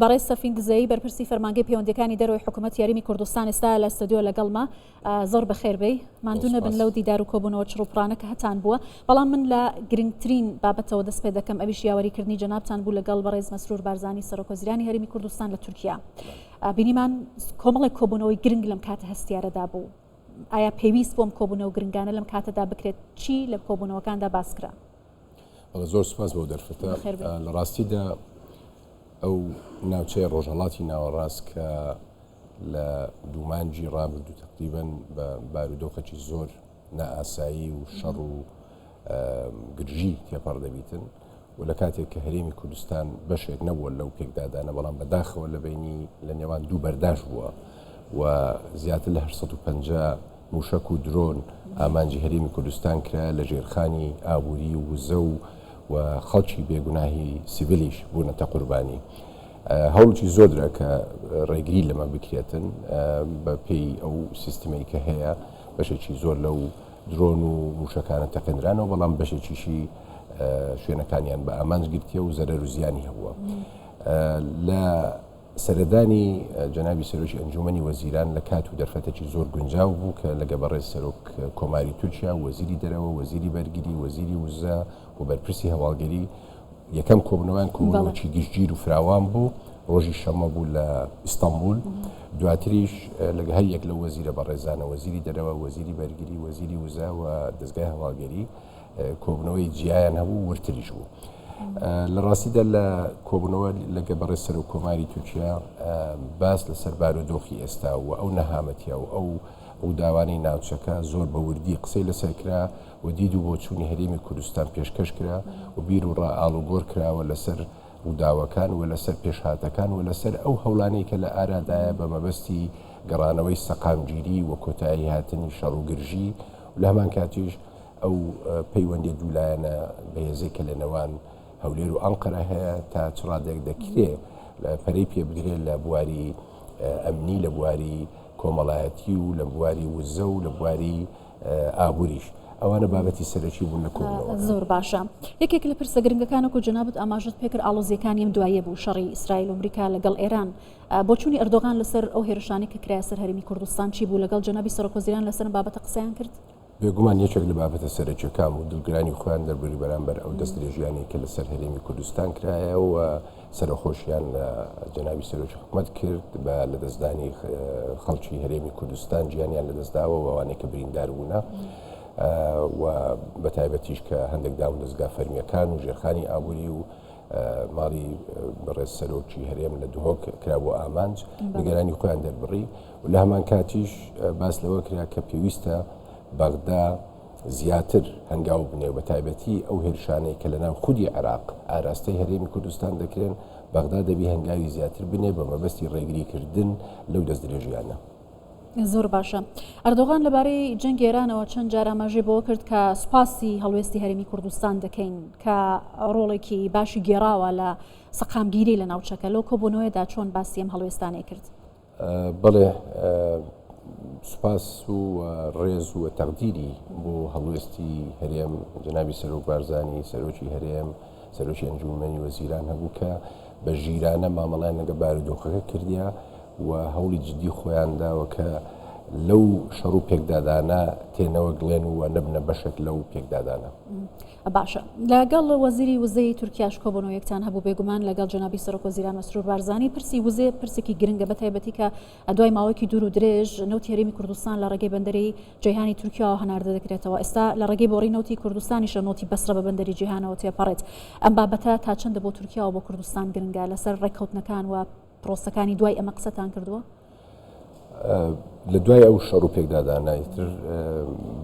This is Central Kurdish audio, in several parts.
بەڕێز سەفین دزەیی بەرپرسی فەرمانگەی پەیوەندیەکانی دەرەوەی حکوومەتی هەرێمی کوردستان ئێستا لە ستۆدیۆ لەگەڵمە. زۆر بەخێر بێی. ماندوو نەبن لەو دیدار و کۆبوونەوە چڕوپڕانە کە هەتان بووە. بەڵام من لە گرنگترین بابەتەوە دەست پێ دەکەم ئەویش یاوەریکردنی جەنابتان بوو لەگەڵ بەڕێز مەسرور بارزانی سەرۆکوەزیرانی هەرێمی کوردستان لە تورکیا. بینیمان کۆمەڵێک کۆبوونەوەی گرنگ لەم کاتە هەستیارەدا بوو. ئایا پێویست بۆم کۆبوونەوە گرنگانە لەم کاتەدا بکرێت؟ چی لە کۆبوونەوەکاندا باس کرا؟ بەڵێ زۆر سوپاس بۆ دەرفەتە. لە ڕاستیدا ئەو ناوچەیە ڕۆژهەڵاتی ناوەڕاست کە لە دوو مانگی ڕابردوو تەقریبەن بە بارودۆخێکی زۆر نائاسایی و شەڕ و گرژی تێپەڕ دەبیتن و لە کاتێک کە هەرێمی کوردستان بەشێک نەبووە لەو پێکدادانە بەڵام بەداخەوە لە بینی لە نێوان دوو بەرداش بووە و زیاتر لە 850 موشک و درۆن ئامانجی هەرێمی کوردستان کرا لە ژێرخانی ئابووری و وزە و و خەڵکی بێگوناهی سیڤیلیش بوونەتە قوربانی. هەوڵی زۆر درا کە ڕێگری لەمە بکرێتن بە پێی ئەو سیستمەی کە هەیە بەشێکی زۆر لەو درۆن و موشەکانە تەقێنرانەوە بەڵام بەشێکیشی شوێنەکانیان بە ئامانج گرتیە و زەرەر و زیانی هەبووە لە سەردانی جەنابی سەرۆکی ئەنجومەنی وەزیران لە کات و دەرفەتێکی زۆر گونجاو بوو کە لەگە بەڕێز سەرۆک کۆماری تورکیا وەزیری دەرەوە وەزیری بەرگری وەزیری وزە و بەرپرسی هەواڵگەری یەکەم کۆبوونەوەیان کۆبوونەوەکی گشتگیر و فراوان بوو، ڕۆژی شەممە بوو لە ئیستەنبول، دواتریش لەگە هەر یەک لەو وەزیرە بەڕێزانە، وەزیری دەرەوە، وەزیری بەرگری، وەزیری وزە و دەزگای هەواڵگەری کۆبوونەوەی جیایان هەبوو، وردتریش بوو. لە ڕاستیدا لە کۆبوونەوە لەگە بەڕێز سەرۆک کۆماری تورکیا باس لەسەر بارودۆخی ئێستا و ئەو نەهامەتیە و ئەو ڕووداوانەی ناوچەکە زۆر بە وردی قسەی لەسەر کرا و دید و بۆچوونی هەرێمی کوردستان پێشکەش کرا و بیر و ڕا ئاڵوگۆر کراوە لەسەر ڕووداوەکان و لەسەر پێشهاتەکان و لەسەر ئەو هەوڵانەی کە لە ئارادایە بە مەبەستی گەڕانەوەی سەقامگیری و کۆتایی هاتنی شەڕ و گرژی و لە هەمان کاتیش ئەو پەیوەندیە دوولایەنە بەهێزەی کە لە نێوان هەولێر و ئەنقەرە هەیە تا چ ڕادەیەک دەکرێ پەرەی پێ بدرێت لە بواری ئەمنی لە بواری کۆمەڵایەتی و لە بواری وزە و لە بواری ئابووریش. ئەوانە بابەتی سەرەکی بوون لە کۆبوونەوەکە. زۆر باشە. یەکێک لە پرسە گرنگەکان وەکو جەنابت ئاماژەت پێکرد ئاڵۆزییەکانی ئەم دواییە بوو، شەڕی ئیسرائیل و ئەمریکا لەگەڵ ئێران. بۆچوونی ئەردۆغان لەسەر ئەو هێرشانەی کە کرایە سەر هەرێمی کوردستان چی بوو؟ لەگەڵ جەنابی سەرۆکوەزیران لەسەر ئەم بابەتە قسەیان کرد؟ بێگومان یەکێک لە بابەتە سەرەکیەکان بوو، دڵگرانی خۆیان دەربری بەرامبەر ئەو دەستدرێژیانەی کە لەسەر هەرێمی کوردستان کرایە و سەرەخۆشیان لە جەنابی سەرۆکی حکومەت کرد بە لەدەستدانی خەڵکی هەرێمی کوردستان گیانیان لەدەستداوە و ئەوانەی کە بریندار بوونە و بە تایبەتیش کە هەندێک دام و دەزگا فەرمیەکان و ژێرخانی ئابووری و ماڵی بەڕێز سەرۆکی هەرێم لە دهۆک کرابوو ئامانج نیگەرانی خۆیان دەربڕی و لە هەمان کاتیش باس لەوە کرا کە پێویستە بەغدا زیاتر هەنگاو بنێ و بەتایبەتی ئەو هێرشانەی کە لەناو خودی عێراق ئاراستەی هەرێمی کوردستان دەکرێن، بەغدا دەبی هەنگاوی زیاتر بنێ بە مەبەستی ڕێگریکردن لەو دەستدرێژییانە. زۆر باشە. ئەردۆغان لەبارەی جەنگی ئێرانەوە چەند جار ئاماژەی بەوە کرد کە سوپاسی هەڵوێستی هەرێمی کوردستان دەکەین کە ڕۆڵێکی باشی گێڕاوە لە سەقامگیری لە ناوچەکە. لەو کۆبوونەوەیەدا چۆن باسی ئەم هەڵوێستانەی کرد؟ بەڵێ سوپاس و ڕێز و تەقدیری بۆ هەڵوێستی هەرێم جەنابی سەرۆک بارزانی سەرۆکی هەرێم سەرۆکی ئەنجومەنی وەزیران هەبوو کە بە ژیرانە مامەڵیان لەگە بارودۆخەکە کردیا و هەوڵی جدی خۆیان داوە کە لەو شەڕ و پێکدادانە تێنەوە گڵێن و نەبنە بەشێک لەو پێکدادانە. باشە لەگەڵ وەزیری وزەی تورکیاش کۆبوونەوەیەکتان هەبوو بێگومان لەگەڵ جەنابی سەرۆک وەزیران مەسرور بارزانی پرسی وزێ پرسێکی گرنگە بە تایبەتی کە دوای ماوەیەکی دوور و درێژ نەوتی هەرێمی کوردستان لە ڕێگەی بەندەری جەیهانی تورکیاوە هەناردە دەکرێتەوە ئێستا لە ڕێگەی بۆڕی نەوتی کوردستانیشە نەوتی بەسرە بە بەندەری جیهانەوە تێپەڕێت ئەم بابەتە تا چەندە بۆ تورکیا و بۆ کوردستان گرنگە لەسەر ڕێککەوتنەکان و پرۆسەکانی دوای ئەمە قسەتان کردووە؟ لە دوای ئەو شەڕ و پێکدادانە ئیتر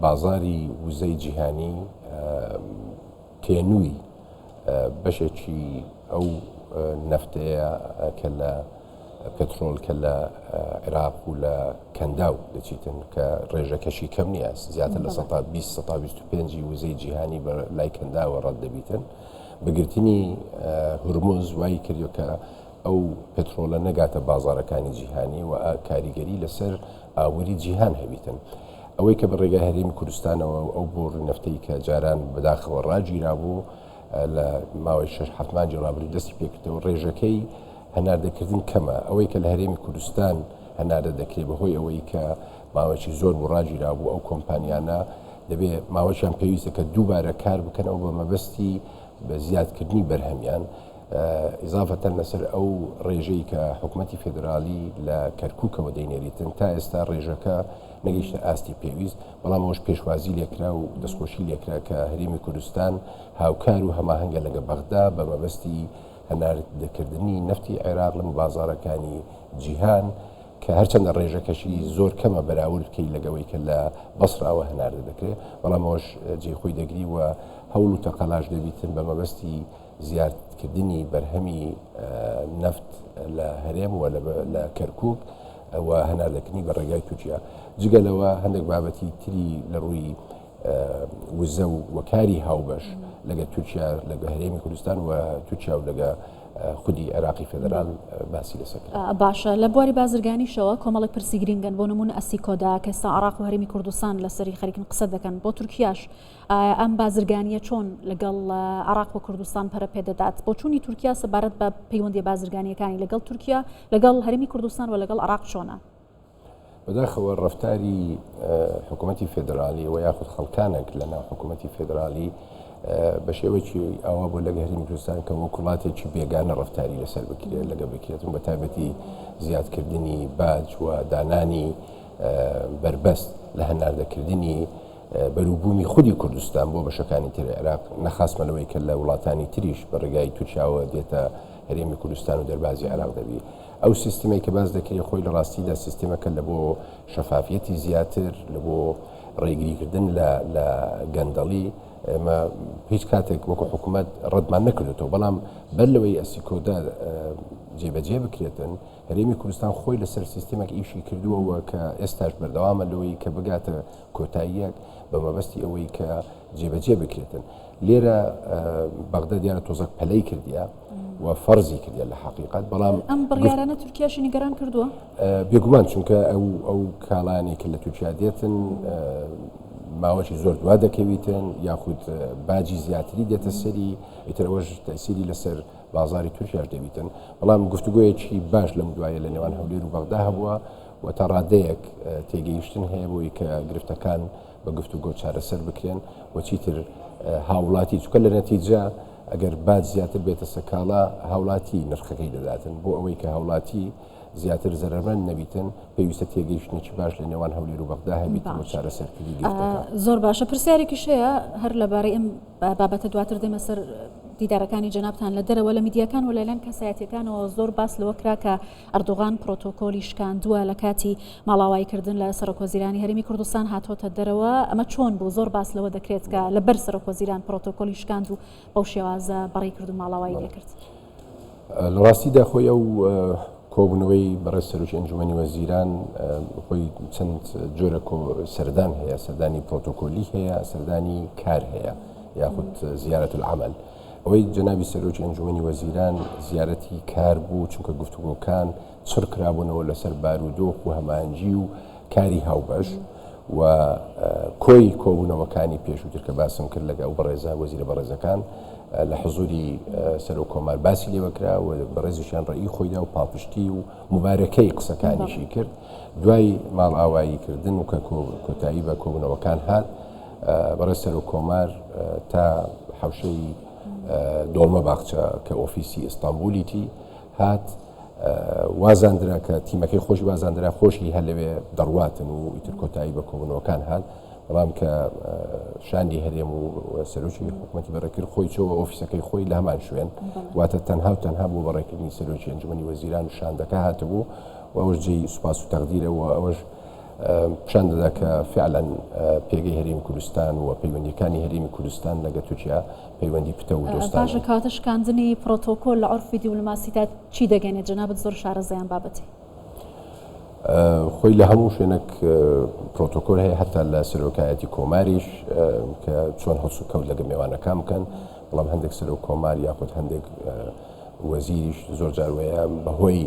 بازاری وزەی جیهانی تێنووی بەشێکی ئەو نەفتەیە کە لە پترۆل کە لە عێراق و لە کەنداو دەچیتن کە ڕێژەکەشی کەم نییە زیاتر لە 120 125 وزەی جیهانی بە لای کەنداوە ڕەت دەبیتن بەگرتنی هورمز وای کردو کە ئەو پترۆلە نەگاتە بازاڕەکانی جیهانی و کاریگەری لەسەر ئابووری جیهان هەبیتن. ئەوەی کە بە ڕێگای هەرێمی کوردستانەوە و ئەو بۆڕی نەفتەی کە جاران بەداخەوە ڕاگیرابوو لە ماوەی شەش حەفت مانگی ڕابردوو دەستی پێکردەوە ڕێژەکەی. هەناردەکردن کەمە، ئەوەی کە لە هەرێمی کوردستان هەناردە دەکرێت بەهۆی ئەوەی کە ماوەیەکی زۆر بوو ڕاگیرابوو ئەو کۆمپانیانە دەبێ ماوەیان پێویستە کە دووبارە کار بکەنەوە بە مەبەستی بە زیادکردنی بەرهەمیان ئیزافەتەن لەسەر ئەو ڕێژەی کە حکوومەتی فێدرالی لە کەرکووکەوە دەینێریتن تا ئێستا ڕێژەکە نەگەیشتە ئاستی پێویست بەڵام ئەوەش پێشوازی لێکرا و دەستخۆشی لێکرا کە هەرێمی کوردستان هاوکار و هەماهەنگە لەگە بەغدا بە مەبەستی هەناردەکردنی نەفتی عێراق لە بازاڕەکانی جیهان کە هەرچەندە ڕێژەکەشی زۆر کەمە بەراورد بکەی لەگەوەی کە لە بەسراوە هەناردە دەکرێت، بەڵام ئەوەش جێی خۆی دەگری و هەوڵ و تەقەلاش دەبیتن بە مەبەستی زیادکردنی بەرهەمی نەفت لە هەرێم و لە کەرکوک و هەناردەکردنی بە ڕێگای تورکیا. جگە لەوە هەندێک بابەتی تری لە ڕووی وزە و کاری هاوبەش لەگە تورکیا لەگە هەرێمی کوردستان و تورکیا و لەگە خودی عێراقی فێدرال باسی لەسەر کرا. باشە لە بواری بازرگانیشەوە کۆمەڵێک پرسی گرینگن بۆ نمونە ئەسیکۆدا کە ئێستا عێراق و هەرێمی کوردستان لەسەری خەریکن قسە دەکەن بۆ تورکیاش ئەم بازرگانیە چۆن لەگەڵ عێراق و کوردستان پەرە پێدەدات بۆچوونی تورکیا سەبارەت بە پەیوەندیە بازرگانیەکانی لەگەڵ تورکیا لەگەڵ هەرێمی کوردستان و لەگەڵ عێراق چۆنە؟ بەداخەوە ڕەفتاری حکوومەتی فێدرالی و یاخود خەڵکانێک لە ناو حکوومەتی فێدرالی بە شێوەیەکی ئاوا بۆ لەگە هەرێمی کوردستان کە وەک وڵاتێکی بێگانە ڕەفتاری لەسەر بکرێت لەگە بکرێت و بە تایبەتی زیادکردنی باج و دانانی بەربەست لە هەناردەکردنی بەروبوومی خودی کوردستان بۆ بەشەکانی تری عێراق نەخاسمە لەوەی کە لە وڵاتانی تریش بە ڕێگای تورکیاوە دێتە هەرێمی کوردستان و دەربازی عێراق دەبی. ئەو سیستمەی کە باس دەکرێت خۆی لە ڕاستیدا سیستمەکە لە بۆ شەفافیەتی زیاتر، لە بۆ ڕێگریکردن لە لە گەندەڵی، ئێمە هیچ کاتێک وەکو حکوومەت ڕەتمان نەکردوێتەوە، بەڵام بەر لەوەی ئەسیکۆدا جێبەجێ بکرێتن، هەرێمی کوردستان خۆی لەسەر سیستمێک ئیشی کردووە و کە ئێستاش بەردەوامە لەوەی کە بگاتە کۆتاییەک بە مەبەستی ئەوەی کە جێبەجێ بکرێتن. لێرە بەغدا دیارە تۆزەک پەلەی کردیە و فەرزی کردیە لە حەقیقەت، بەڵام ئەم بڕیارانە تورکیاشی نیگەران کردووە؟ بێگومان، چونکە ئەو ئەو کاڵایانەی کە لە تورکیا دێتن ماوەی زۆر دوا دەکەویتن یاخود باجی زیاتری دێتە سەری، ئیتر ئەوەش تەسیری لەسەر بازاری تورکیاش دەبیتن. بەڵام گفتوگۆیەکی باش لەم دوایە لە نێوان هەولێر و بەغدا هەبووە و تا ڕادەیەک تێگەیشتن هەیە بۆی کە گرفتەکان بە گفتوگۆ چارەسەر بکرێن و چیتر هاوڵاتی چونکە لە نەتیجە ئەگەر باج زیاتر بێتە سەکاڵا هاوڵاتی نرخەکەی دەداتن بۆ ئەوەی کە هاوڵاتی زیاتر زەرەرمەند نەبیتن پێویستە تێگەیشتنێکی باش لە نێوان هەولێر و بەغدا هەبیت بۆ چارەسەرکردنی گرفتەکان. زۆر باشە پرسیارێکیش هەیە هەر لەبارەی ئەم بابەتە دواتر دێمە سەر دیدارەکانی جەنابتان لە دەرەوە لە میدیاکان و لەلایەن کەسایەتیەکانەوە زۆر باس لەوە کرا کە ئەردۆغان پرۆتۆکۆلی شکاندووە لە کاتی ماڵاواییکردن لە سەرۆکوەزیرانی هەرێمی کوردستان هاتۆتە دەرەوە، ئەمە چۆن بوو؟ زۆر باس لەوە دەکرێت کە لەبەر سەرۆکوەزیران پرۆتۆکۆلی شکاند و بەو شێوازە بەڕێی کرد و ماڵاوایی لێکرد. لە ڕاستیدا خۆی ئەو کۆبوونەوەی بەڕێز سەرۆکی ئەنجومەنی وەزیران خۆی چەند جۆرە سەردان هەیە، سەردانی پرۆتۆکۆلی هەیە، سەردانی کار هەیە یاخود زیارەت العمل. ئەوەی جەنابی سەرۆکی ئەنجومەنی وەزیران زیارەتی کار بوو، چونکە گفتوگۆکان چڕ کرابوونەوە لەسەر بارودۆخ و هەماهەنگی و کاری هاوبەش و کۆی کۆبوونەوەکانی پێشووتر کە باسم کرد لەگە ئەو بەڕێزە وەزیرە بەڕێزەکان لە حزوری سەرۆک کۆمار باسی لێوە کرا و بەڕێزیشیان ڕەئی خۆیدا و پاڵپشتی و موبارەکەی قسەکانیشی کرد دوای ماڵئاوایی کردن و کە کۆتایی بە کۆبوونەوەکان هات بەڕێز سەرۆک کۆمار تا حەوشەی دۆڵمە باخچە کە ئۆفیسی ئیستانبولیتی هات وازاندرا کە تیمەکەی خۆشی وازاندرا خۆشی هەر لەوێ دەڕواتن و ئیتر کۆتایی بە کۆبوونەوەکان هات بەڵام کە شاندی هەرێم و سەرۆکی حکوومەتی بەڕێکرد خۆی چۆوە ئۆفیسەکەی خۆی لە هەمان شوێن واتە تەنها و تەنها بۆ بەڕێکردنی سەرۆکی ئەنجومەنی وەزیران و شاندەکە هاتبوو و ئەوەش جێی سوپاس و تەقدیرە و ئەوەش پیشان دەدا کە فعلا پێگەی هەرێمی کوردستان و پەیوەندیەکانی هەرێمی کوردستان لەگە تورکیا پەیوەندی پتەو و دۆستانەن. باشە کەواتە شکاندنی پرۆتۆکۆل لە عورفی دیولماسیدا چی دەگەنێت؟ جەنابت زۆر شارەزای ئەم بابەتەی. خۆی لە هەموو شوێنێک پرۆتۆکۆل هەیە هەتا لە سەرۆکایەتی کۆماریش کە چۆن هەڵسوکەوت لەگە مێوانەکان بکەن، بەڵام هەندێک سەرۆک کۆمار یاخود هەندێک وەزیریش زۆر جار وەیە بەهۆی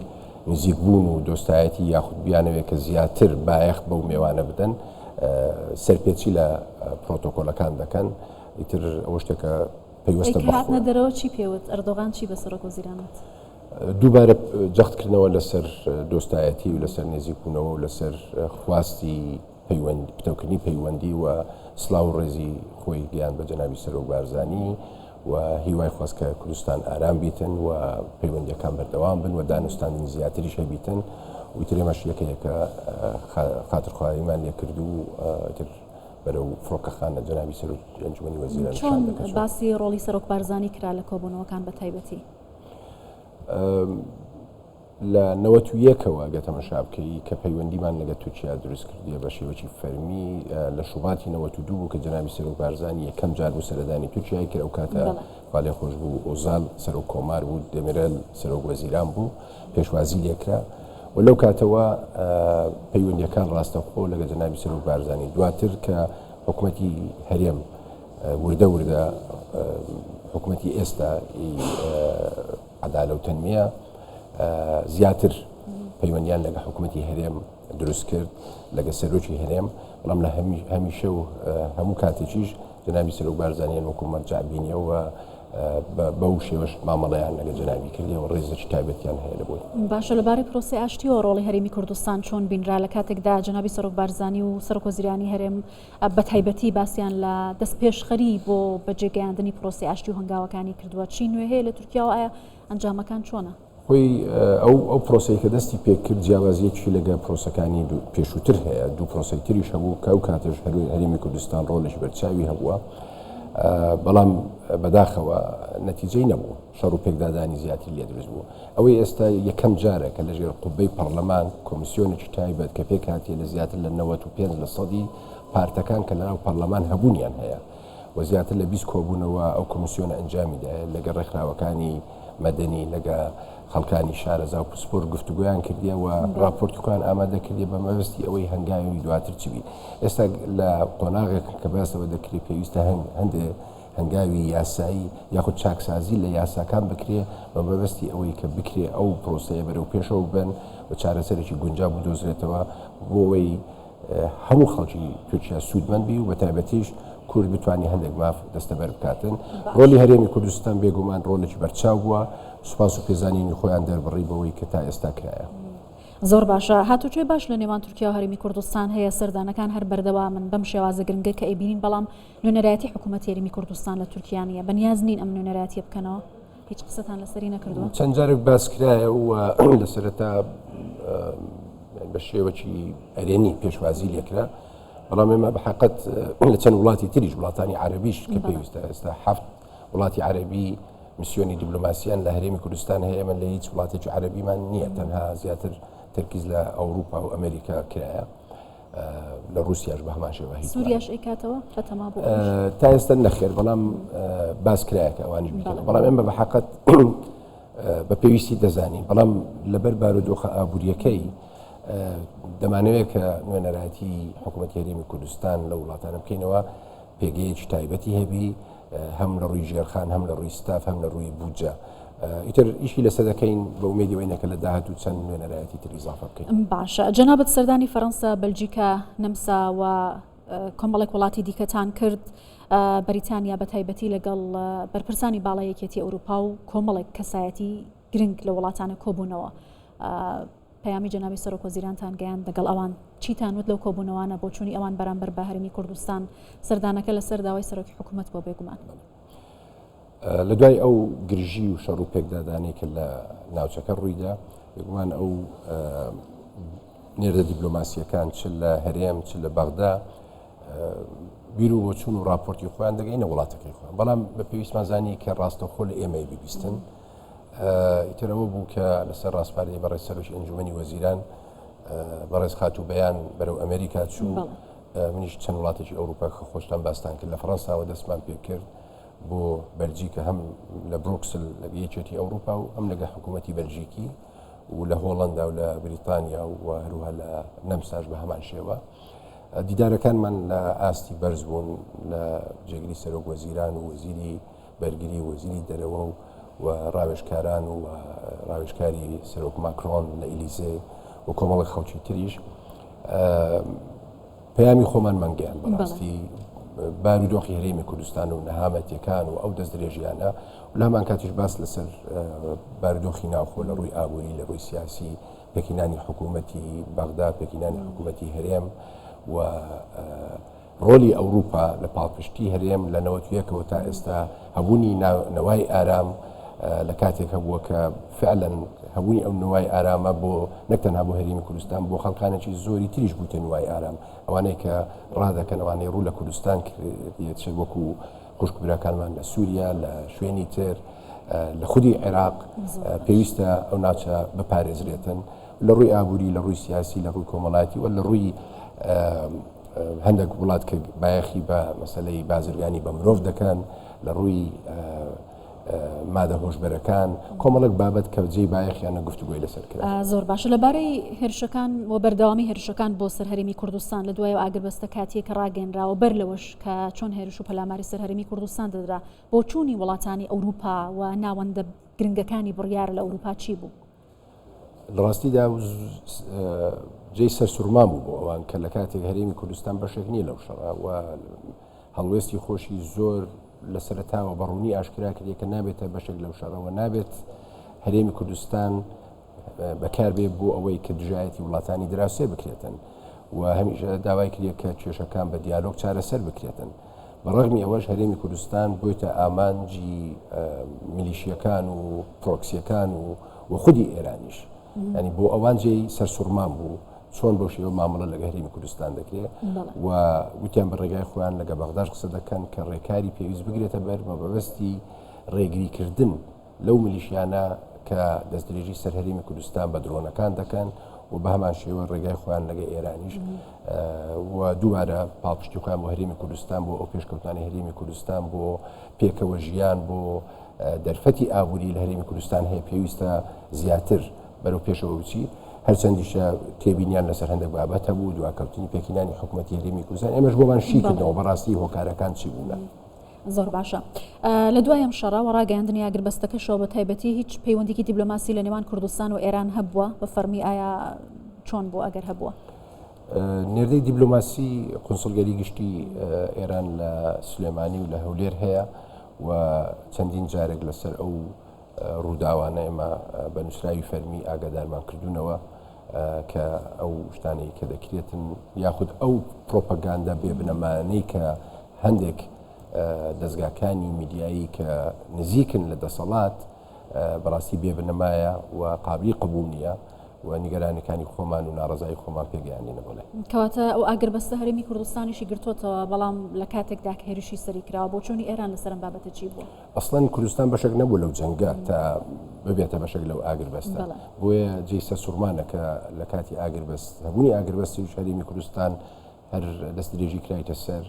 نزیکبوون و دۆستایەتی یاخود بیانەوێت کە زیاتر بایەخ بەو مێوانە بدەن سەرپێچی لە پرۆتۆکۆلەکان دەکەن ئیتر ئەوە شتێکە پەیوەستە بە هاتنە دەرەوە چی پێوت ئەردۆغان چی بە سەرۆک وەزیران وت؟ دووبارە جەختکردنەوە لەسەر دۆستایەتی و لەسەر نێزیکبوونەوە و لەسەر خواستی پەیوەند پتەوکردنی پەیوەندی و سڵاو و ڕێزی خۆی گەیاند بە جەنابی سەرۆک بارزانی و هیوای خواست کە کوردستان ئارام بیتن و پەیوەندیەکان بەردەوام بن و دانوستاندنی زیاتریش هەبیتن و ئیتر ئێمەش یەکە یەکە خاترخواهیمان لێکرد و ئیتر بەرەو فڕۆکەخانە جەنابی سەرۆکی ئەنجومەنی وەزیران چۆن باسی ڕۆڵی سەرۆک بارزانی کرا لە کۆبوونەوەکان بە تایبەتی؟ لە 91ەوە گە تەمەشا بکەی کە پەیوەندیمان لەگە تورکیا دروست کردیە بە شێوەکی فەرمی لە شوباتی 92 بوو کە جەنابی سەرۆک بارزانی یەکەم جار بوو سەردانی تورکیای کرد ئەو کاتە خوا لێخۆشبوو ئۆزال سەرۆک کۆمار بوو دەمیرەل سەرۆک وەزیران بوو پێشوازی لێکرا و لەو کاتەوە پەیوەندیەکان ڕاستەوخۆ لەگە جەنابی سەرۆک بارزانی دواتر کە حکومەتی هەرێم وردە وردە حکومەتی ئێستا عەدالە و تەنمیە زیاتر پەیوەندیان لەگە حکومەتی هەرێم دروست کرد لەگە سەرۆکی هەرێم بەڵام لە هەمیشە و هەموو کاتێکیش جەنابی سەرۆک بارزانیان وەکو مەرجع بینیەوە بەو شێوەش مامەڵەیان لەگە جەنابی کردیەوە ڕێزێکی تایبەتیان هەیە لە بۆی. باشە لەبارەی پرۆسەی ئاشتیەوە ڕۆڵی هەرێمی کوردستان چۆن بینرا لە کاتێکدا جەنابی سەرۆک بارزانی و سەرۆک وەزیرانی هەرێم بەتایبەتی باسیان لە دەستپێشخەری بۆ بەجێگەیاندنی پرۆسەی ئاشتی و هەنگاوەکانی کردووە چی نوێ هەیە لە تورکیاوە ئایا ئەنجامەکان چۆنە؟ خۆی ئەو ئەو پرۆسەی کە دەستی پێکرد جیاوازیەکی لەگە پرۆسەکانی پێشووتر هەیە دوو پرۆسەی تریش هەبوو کە ئەو کاتەش هەروی هەرێمی کوردستان ڕۆڵێکی بەرچاوی هەبووە بەڵام بەداخەوە نەتیجەی نەبوو شەڕ و پێکدادانی زیاتر لێ دروست بوو ئەوەی ئێستا یەکەم جارە کە لەژێر قوبەی پەڕلەمان کۆمیسیۆنێکی تایبەت کە پێکهاتیە لە زیاتر لە 95 لە سەدی پارتەکان کە لەناو پەڕلەمان هەبوونیان هەیە و زیاتر لە 20 کۆبوونەوە ئەو کۆمیسیۆنە ئەنجامی دایە لەگە ڕێکخراوەکانی مەدەنی لەگە خەڵکانی شارەزا و پسپۆر گفتوگۆیان کردیە و ڕاپۆرتی خۆیان ئامادە کردیە بە مەبەستی ئەوەی هەنگاوی دواتر چی بی ئێستا لە قۆناغێک کە باسەوە دەکرێت پێویستە هەندێ هەنگاوی یاسایی یاخود چاکسازی لە یاساکان بکرێ بە مەبەستی ئەوەی کە بکرێ ئەو پرۆسەیە بەرەو پێشەوە ببەن و چارەسەرێکی گونجاو بدۆزرێتەوە بۆ ئەوەی هەموو خەڵکی تورکیا سوودمەند بی و بە تایبەتیش کورد بتوانێ هەندێک ماف دەستەبەر بکاتن. ڕۆلی هەرێمی کوردستان بێگومان ڕۆلێکی بەرچاو بووە، سوپاس و پێزانینی خۆیان دەربڕی بەوەی کە تا ئێستا کرایە. زۆر باشە. هاتوچۆی باش لە نێوان تورکیا و هەرێمی کوردستان هەیە، سەردانەکان هەر بەردەوامن بەم شێوازە گرنگە کە ئەیبینین، بەڵام نوێنەرایەتی حکوومەتی هەرێمی کوردستان لە تورکیا نییە، بەنیاز نین ئەم نوێنەرایەتیە بکەنەوە؟ هیچ قسەتان لەسەری نەکردووە؟ چەند جارێک باس کرایە و لە سەرەتا بە شێوەکی ئەرێنی پێشوازی لێکرا، بەڵام ئێمە بە حەقەت لە چەند وڵاتی تریش وڵاتانی عەرەبیش کە پێویستە ئێستا حەفت وڵاتی عەرەبی میسیۆنی دیبلۆماسیان لە هەرێمی کوردستان هەیە ئێمە لە هیچ وڵاتێکی عەرەبیمان نییە تەنها زیاتر تەرکیز لە ئەوروپا و ئەمریکا کرایە. لە رووسیاش بە هەمان شێوە هیچ سووریاش ئەیکاتەوە بەتەما بۆ تا ئێستا نەخێر بەڵام باس کرایە کە ئەوانیش بکەن بەڵام ئێمە بە حەقەت بە پێویستی دەزانین بەڵام لەبەر بارودۆخە ئابووریەکەی دەمانەوێت کە نوێنەرایەتی حکوومەتی هەرێمی کوردستان لە وڵاتانە بکەینەوە پێگەیەکی تایبەتی هەبی هەم لە ڕووی ژێرخان هەم لە ڕووی ستاف هەم لە ڕووی بودجە ئیتر ئیشی لەسەر دەکەین بە ئومێدی ئەوەی کە لە داهاتوو چەند نوێنەرایەتی تر ئیزافە بکەین. باشە جەنابت سەردانی فەرەنسا، بەلجیکا، نەمسا و کۆمەڵێک وڵاتی دیکەتان کرد، بەریتانیا بە تایبەتی لەگەڵ بەرپرسانی باڵای یەکێتی ئەوروپا و کۆمەڵێک کەسایەتی گرنگ لە وڵاتانە کۆبوونەوە. پەیامی جەنابی سەرۆک وەزیرانتان گەیاند لەگەڵ ئەوان چیتان وت لەو کۆبوونەوانە بۆچوونی ئەوان بەرامبەر بە هەرێمی کوردستان سەردانەکە لەسەر داوای سەرۆکی حکوومەت بۆ بێگومان. لە دوای ئەو گرژی و شەڕ و پێکدادانەی کە لە ناوچەکە ڕوویدا بێگومان ئەو نێردە دیبلۆماسیەکان چ لە هەرێم چ لە بەغدا بیر و بۆچوون و راپۆرتی خۆیان دەگەینە وڵاتەکەی خۆیان بەڵام بە پێویستمان زانی کە ڕاستەوخۆ لە ئێمەی ببیستن ئیتر ئەوە بوو کە لەسەر ڕاسپاردەی بەڕێز سەرۆکی ئەنجومەنی وەزیران بەڕێز خاتوو بەیان بەرەو ئەمریکا چوو منیش چەند وڵاتێکی ئەوروپا کە خۆشتان باستان کرد لە فەڕەنساوە دەستمان پێکرد بۆ بەلجیکا هەم لە برۆکسل لە یەکێتی ئەوروپا و هەم لەگە حکوومەتی بەلجیکی و لە هۆڵندا و لە بریتانیا و هەروها لە نەمساش بە هەمان شێوە دیدارەکانمان لە ئاستی بەرز بوون لە جێگری سەرۆک وەزیران و وەزیری بەرگری و وەزیری دەرەوە و و ڕاوێژکاران و ڕاوێژکاری سەرۆک ماکرۆن لە ئیلیزێ و کۆمەڵێک خەڵکی تریش پەیامی خۆمانمان گەیاند بەڕاستی. بارودۆخی هەرێمی کوردستان و نەهامەتیەکان و ئەو دەستدرێژیانە و لە هەمان کاتیش باس لەسەر بارودۆخی ناوخۆ لە ڕووی ئابووری لە ڕووی سیاسی پێکهینانی حکوومەتی بەغدا پێکهینانی حکوومەتی هەرێم و ڕۆلی ئەوروپا لە پاڵپشتی هەرێم لە 91ەوە تا ئێستا هەبوونی نەوای ئارام لە کاتێک هەبووە کە فعلەن هەبوونی ئەو نوای ئارامە بۆ نەک تەنها بۆ هەرێمی کوردستان بۆ خەڵکانێکی زۆری تریش بوویتە نوای ئارام ئەوانەی کە ڕادەکەن ئەوانەی ڕوو لە کوردستان کردیە چ وەکو خوشک براکانمان لە سووریا لە شوێنی تر لە خودی عێراق پێویستە ئەو ناوچە بپارێزرێتن لە ڕووی ئابووری لە ڕووی سیاسی لە ڕووی کۆمەڵایەتی و لە ڕووی هەندێک وڵات کە بایەخی بە مەسلەی بازرگانی بە مرۆڤ دەکەن لە ڕووی مادە هۆشبەرەکان، کۆمەڵێک بابەت کە جێی بایەخیانە گفتوگۆی لەسەر کرا. زۆر باشە. لەبارەی هێرشەکان و بەردەوامی هێرشەکان بۆ سەر هەرێمی کوردستان لە دوای ئەو ئاگربەستە کاتییە کە ڕاگەیەنراوە، بەر لەوەش کە چۆن هێرش و پەلاماری سەر هەرێمی کوردستان دەدرا، بۆچوونی وڵاتانی ئەوروپا و ناوەندە گرنگەکانی بڕیار لە ئەوروپا چی بوو؟ لە ڕاستیدا جێی سەرسوڕمان بوو بۆ ئەوان کە لە کاتێک هەرێمی کوردستان بەشێک نییە لەو شەڕە و هەڵوێستی خۆشی زۆر لە سەرەتاوە بە ڕوونی ئاشکرا کردی کە نابێتە بەشێک لەو شەڕەوە نابێت هەرێمی کوردستان بەکاربێ بۆ ئەوەی کە دژایەتی وڵاتانی دراوسێ بکرێتن و هەمیشە داوای کردێت کە کێشەکان بە دیالۆگ چارەسەر بکرێتن. بە ڕەغمی ئەوەش هەرێمی کوردستان بۆیتە ئامانجی میلیشیەکان و پرۆکسیەکان و و خودی ئێرانیش. ینی بۆ ئەوان جێی سەرسوڕمان بوو چۆن بەو شێوە مامەڵە لەگە هەرێمی کوردستان دەکرێت و وتیان بە ڕێگای خۆیان لەگە بەغداش قسە دەکەن کە ڕێکاری پێویست بگرێتە بەر بە مەبەستی ڕێگریکردن لەو میلیشیانە کە دەستدرێژی سەر هەرێمی کوردستان بە درۆنەکان دەکەن و بە هەمان شێوە ڕێگای خۆیان لەگە ئێرانیش و دووبارە پاڵپشتی خۆیان بۆ هەرێمی کوردستان بۆ ئەو پێشکەوتانی هەرێمی کوردستان بۆ پێکەوە ژیان بۆ دەرفەتی ئابووری لە هەرێمی کوردستان هەیە پێویستە زیاتر بەرەو پێشەوە بچی هەرچەندیشە تێبینیان لەسەر هەندێک بابەت هەبوو دواکەوتنی پێکهێنانی حکوومەتی هەرێمی کوردستان ئێمەش بۆمان شی کردنەوە بەڕاستی هۆکارەکان چی بوونە. زۆر باشە. لە دوای ئەم شەڕە و ڕاگەیاندنی ئاگربەستەکەشەوە بە تایبەتی هیچ پەیوەندیکی دیبلۆماسی لە نێوان کوردستان و ئێران هەبووە بە فەرمی ئایا چۆن بوو ئەگەر هەبووە؟ نێردەی دیبلۆماسی قونسڵگەری گشتی ئێران لە سلێمانی و لە هەولێر هەیە و چەندین جارێک لەسەر ئەو ڕووداوانە ئێمە بە نووسراوی فەرمی ئاگادارمان کردوونەوە کە ئەو شتانەی کە دەکرێتن یاخود ئەو پرۆپەگاندا بێبنەمانەی کە هەندێک دەزگاکانی میدیایی کە نزیکن لە دەسەڵات بەڕاستی بێبنەمایە و قابلی قبوڵ نییە و نیگەرانیەکانی خۆمان و ناڕەزایی خۆمان پێگەیاندینە بەڵێ. کەواتە ئەو ئاگربەستە هەرێمی کوردستانیشی گرتۆتەوە، بەڵام لە کاتێکدا کە هێرشی سەری کراوە، بۆچوونی ئێران لەسەر ئەم بابەتە چی بووە؟ ئەسڵەن کوردستان بەشێک نەبوو لەو جەنگە تا ببێتە بەشێک لەو ئاگربەستە، بۆیە جێی سەرسوڕمانە کە لە کاتی ئاگربەست هەبوونی ئاگربەستیش هەرێمی کوردستان هەر دەست درێژی کرایتە سەر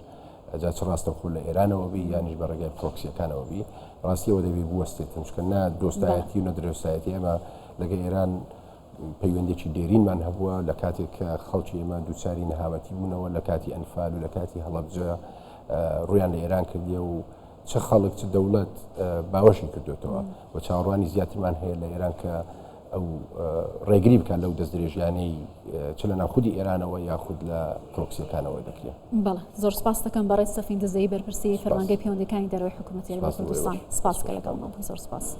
جا چ ڕاستەوخۆ لە ئێرانەوە بی یانیش بە ڕێگای پرۆکسیەکانەوە بی ڕاستیەوە دەبی بوەستێتن چکە نە دۆستایەتی و نە درۆستایەتی ئێمە لەگە ئێران پەیوەندێکی دێرینمان هەبووە لە کاتێک کە خەڵکی ئێمە دووچاری نەهامەتی بوونەوە لە کاتی ئەنفال و لە کاتی هەڵەبجە ڕویان لە ئێران کردیە و چ خەڵک چ دەوڵەت باوەشی کردوێتەوە و چاوەڕوانی زیاترمان هەیە لە ئێران کە ئەو ڕێگری بکات لەو دەستدرێژیانەی چ لە ناو خودی ئێرانەوە یاخود لە پرۆکسیەکانەوە دەکرێت. بەڵێ زۆر سپاس دەکەم بەڕێز سەفین دزەیی بەرپرسی فەرمانگەی پەیوەندیەکانی دەرەوەی حکوومەتی هەرێمی کوردستان سپاس کە لەگەڵمان بووی زۆر سپاس.